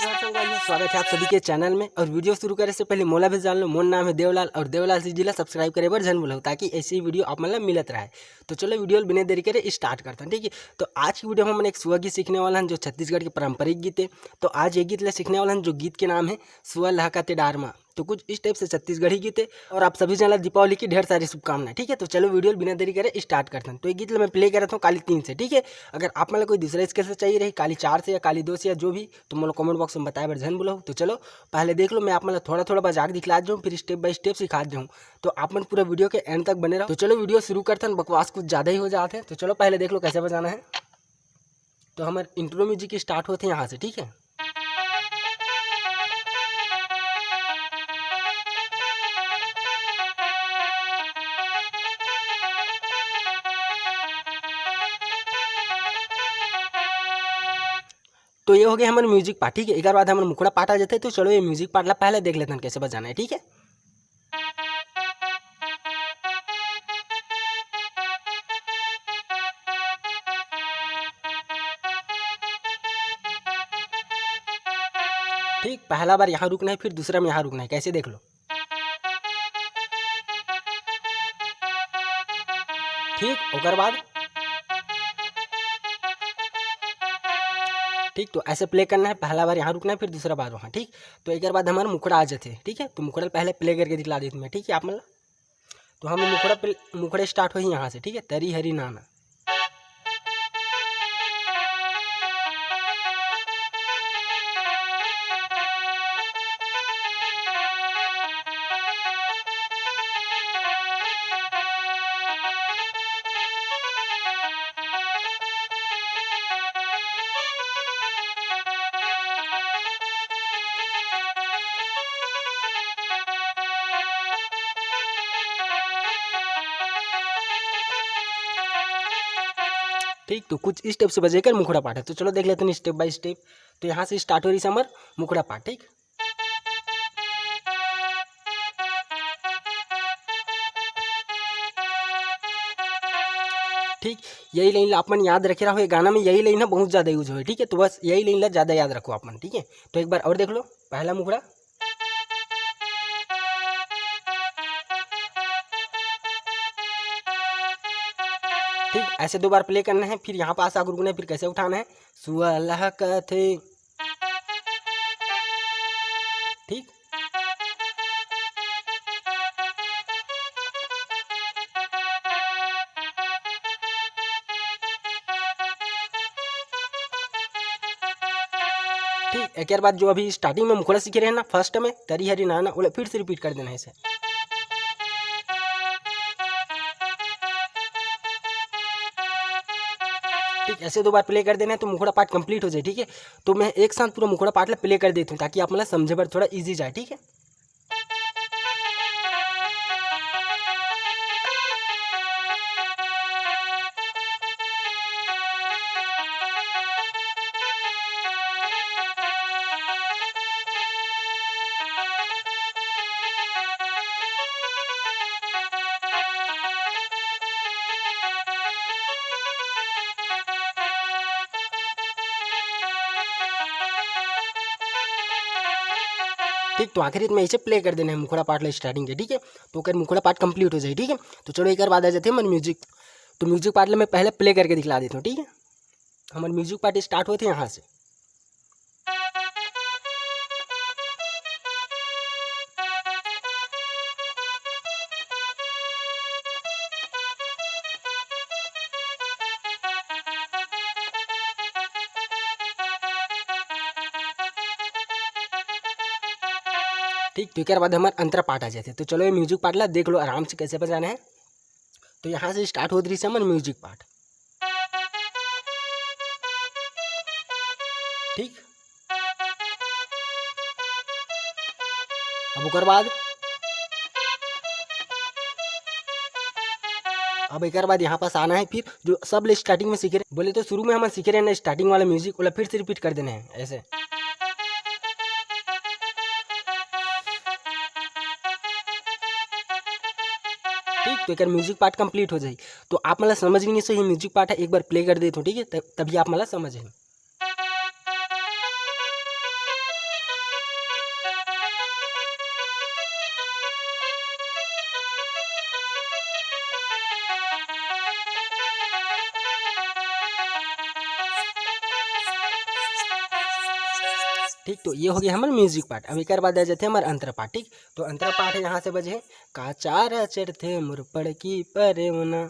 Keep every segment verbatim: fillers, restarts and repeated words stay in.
नमस्कार संगवारी हो, स्वागत है आप सभी के चैनल में। और वीडियो शुरू करे से पहले मोला भी जान लो, मोर नाम है देवलाल और देवलाल जी ला सब्सक्राइब करे बर झन भूलव, ताकि ऐसी वीडियो आप मन ला मिलत रहे। तो चलो वीडियो ल बिना देरी करे स्टार्ट करथन, ठीक है। तो आज की वीडियो में हमन एक सुआ गीत सीखने वाला हन, जो छत्तीसगढ़ के पारंपरिक गीत है। तो आज ये गीत ला सीखने वाला हन, जो गीत के नाम है सुआ लहका ते डार मा। तो कुछ इस टाइप से छत्तीसगढ़ी गीत है और आप सभी जन ला दीपावली की ढेर सारी शुभकामनाएं, ठीक है। तो चलो वीडियो ल बिना देरी करे स्टार्ट करथन। तो ये गीत ला मैं प्ले करत हूँ काली तीन से, ठीक है। अगर आप मन ला कोई दूसरा स्केल से चाहिए रही, काली चार से या काली दो से या जो भी, तो मोला कमेंट बॉक्स में बताए बर झन भूलव। तो चलो पहले देख लो, मैं आप मन ला थोड़ा थोड़ा बजा के दिखला जाऊँ, फिर स्टेप बाय स्टेप सिखा जाऊँ। तो आप मन पूरा वीडियो के एंड तक बने रहो। तो चलो वीडियो शुरू करथन, बकवास कुछ ज़्यादा ही हो जात है। तो चलो पहले देख लो कैसे बजाना है। तो हमर इंट्रो म्यूजिक स्टार्ट होथे यहाँ से, ठीक है। तो ये हो गया हमर म्यूजिक पार्ट, ठीक है। एकर बाद हमर मुखड़ा पार्ट आ जाथे। तो चलो ये म्यूजिक पार्ट ला पहले देख लेथन कैसे बजाना है, ठीक है। ठीक, पहला बार यहाँ रुकना है, फिर दूसरा में यहाँ रुकना है, कैसे देख लो। ठीक, ओकर बाद ठीक, तो ऐसे प्ले करना है, पहला बार यहाँ रुकना है, फिर दूसरा बार वहाँ, ठीक। तो एकर बाद हमारा मुखड़ा आ जाथे, ठीक है। तो मुखड़ा पहले प्ले करके दिखला देते मैं, ठीक है, आप मन ला। तो हम मुखड़ा पे, मुखड़ा स्टार्ट होही यहाँ से, ठीक है, तरी हरी नाना। ठीक, तो कुछ इस टाइप से बजेकर मुखड़ा पाठ है। तो चलो देख लेते हैं स्टेप बाय स्टेप। तो यहाँ से स्टार्ट हो रही हमर मुखड़ा पाठ, ठीक। ठीक, यही लाइन ला आप मन याद रखे रहो, ये गाना में यही लाइन है बहुत ज़्यादा यूज होए, ठीक है। तो बस यही लाइन ला ज़्यादा याद रखो आप मन, ठीक है। तो एक बार और देख लो पहला मुखड़ा। ठीक, ऐसे दो बार प्ले करना है, फिर यहाँ पास आकर रुकना है, फिर कैसे उठाना है, सुआ लहकथे। ठीक, ठीक, एकर बाद जो अभी स्टार्टिंग में मुखड़ा सीखे रहे ना फर्स्ट में, तरी हरी नाना, ओला फिर से रिपीट कर देना है इसे। ठीक, ऐसे दो बार प्ले कर देना है तो मुखड़ा पार्ट कंप्लीट हो जाए, ठीक है। तो मैं एक साथ पूरा मुखड़ा पार्ट ला प्ले कर देता हूँ, ताकि आप मतलब समझे बर थोड़ा ईजी जाए, ठीक है। ठीक, तो आखिरी में इसे प्ले कर देना है मुखड़ा पार्ट ला स्टार्टिंग के, ठीक है। तो ओकर मुखड़ा पार्ट कंप्लीट हो जाए, ठीक है। तो चलो एक बाद आ जाते हैं हमारे म्यूजिक। तो म्यूजिक पार्ट ला मैं पहले प्ले करके दिखला देता हूँ, ठीक है। हमारे म्यूजिक पार्ट स्टार्ट होते हैं यहाँ से। ठीक, तो एक बाद हमारे अंतरा पार्ट आ जाते। तो चलो ये म्यूजिक पार्ट ला देख लो आराम से कैसे बजाना है। तो यहाँ से स्टार्ट होत रही हमर म्यूजिक पार्ट। ठीक, अब ओकर बाद, अब एक बाद यहाँ पास आना है, फिर जो सब ले स्टार्टिंग में सीखे रहे, बोले तो शुरू में हम सीखे रहे ना स्टार्टिंग वाला म्यूजिक, ओला फिर से रिपीट कर देना है ऐसे। ठीक, तो एक म्यूजिक पार्ट कंप्लीट हो जाए। तो आप मतलब समझ नहीं सही म्यूजिक पार्ट है, एक बार प्ले कर देता हूँ, ठीक है, तभी आप मतलब समझ। ठीक, तो ये हो गया हमर म्यूजिक पार्ट। अब एक बार आ जाते हैं हमारे अंतरा पार्ट। ठीक, तो अंतरा पार्ट है, यहाँ से बजे हे, का चारा चढ़ते मुरपड़ की परेवना।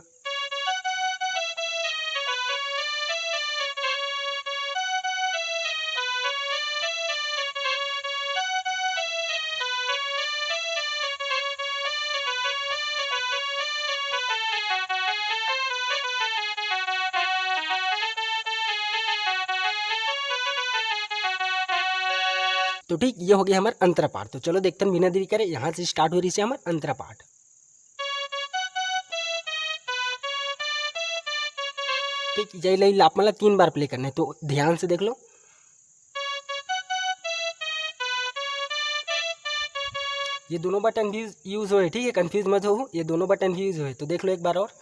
तो ठीक, ये हो गया हमर अंतरा पार्ट। तो चलो देखते हैं बिना देरी करे, यहाँ से स्टार्ट हो रही से हमर अंतरा पार्ट। ठीक, ये लाइन आप मतलब तीन बार प्ले करना है, तो ध्यान से देख लो। ये दोनों बटन भी यूज होए, ठीक है, कंफ्यूज मत हो, ये दोनों बटन भी यूज होए। तो देख लो एक बार और।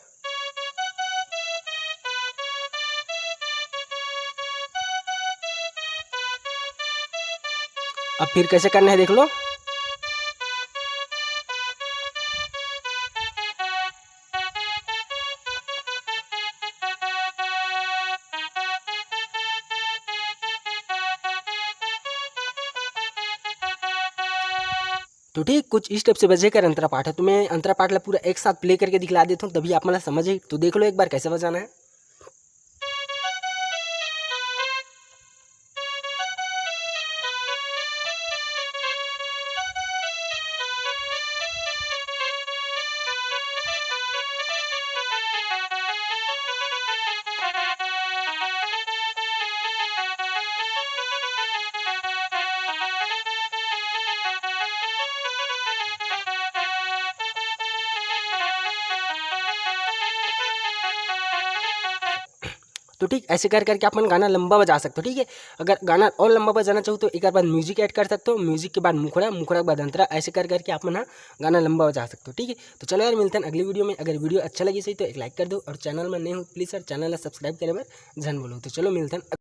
अब फिर कैसे करना है देख लो। तो ठीक कुछ इस टाइप से बजे कर अंतरा पाठ है। तो मैं अंतरा पाठ ला पूरा एक साथ प्ले करके दिखला देता हूँ, तभी आप मतलब समझे। तो देख लो एक बार कैसे बजाना है। तो ठीक ऐसे कर करके आप मन गाना लंबा बजा सकते हो। ठीक है, अगर गाना और लंबा बजाना चाहो तो एक बार म्यूजिक ऐड कर सकते हो, म्यूजिक के बाद मुखड़ा, मुखड़ा के बाद अंतरा, ऐसे कर करके आप मन ह गाना लंबा बजा सकते हो। ठीक है, तो चलो यार, मिलते हैं अगली वीडियो में। अगर वीडियो अच्छा लगी सही तो एक लाइक कर दो, और चैनल में नए हो प्लीज सर चैनल ला सब्सक्राइब करे बर झन बोलो। तो चलो मिलते हैं।